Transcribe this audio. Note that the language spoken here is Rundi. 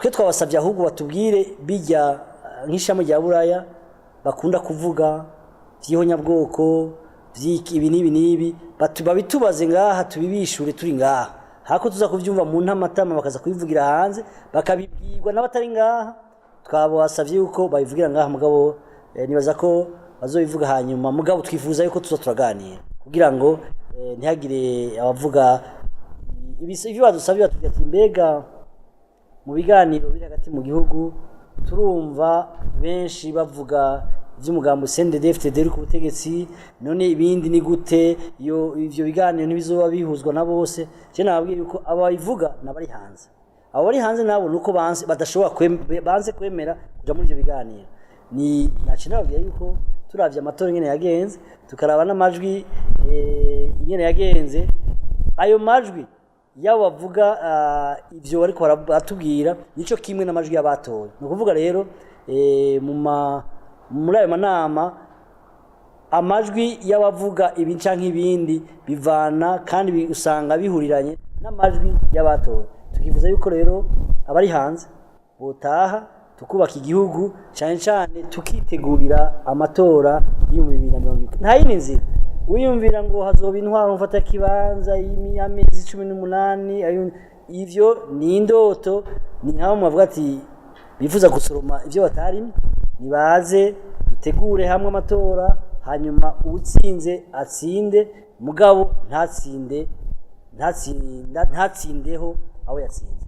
Twe twabasabye ahubwo batubwire bijya nk'ishami rya Buraya bakunda kuvuga vy'ihonyabwoko, vy'iki, ibi n'ibi n'ibi, babitubaze ngaha, tubibishure turi ngaha, hako tuza kuvyumva mu ntamatama, bakaza kubivugira hanze, bakabibwirwa n'abatari ngaha. Twabasavye yuko babivugira ngaha, mugabo nibaza ko bazobivuga hanyuma. Mugabo twifuza yuko tuza turaganira kugira ngo ntihagire abavuga ivyo badusabye. Batubwira ati: "Mbega mu biganiro biri hagati mu gihugu turumva benshi bavuga ivy'umugambi CNDD-FDD uri ku butegetsi, none ibindi ni gute? Iyo ivyo biganiro ntibizoba bihuzwa na bose?" Je nababwiye yuko ababivuga n'abari hanze. Abo bari hanze nabo nuko banse, badashobora banze kwemera kuja muri ivyo biganiro. Ni naci nababwiye yuko turavye amatora ingene yagenze, tukaraba n'amajwi ingene yagenze, ayo majwi yabo bavuga ivyo bariko baratubwira nico kimwe n'amajwi y'abatoye. Ni ukuvuga rero muri ayo manama amajwi y'abavuga ibi canke ibindi bivana kandi usanga bihuriranye n'amajwi y'abatoye. Tukifuza yuko rero abari hanze botaha, tukubaka igihugu, cane cane tukitegurira amatora y'2020. Nta yindi nzira. Wiyumvira ngo hazoba intwaro mfata kibanza y'amezi 18, ivyo ni indoto. Ni nk'abo bavuga ati bifuza gusoroma ivyo batarimye. Nibaze dutegure hamwe amatora, hanyuma uwutsinze atsinde, mugabo ntatsindeho aho yatsinze.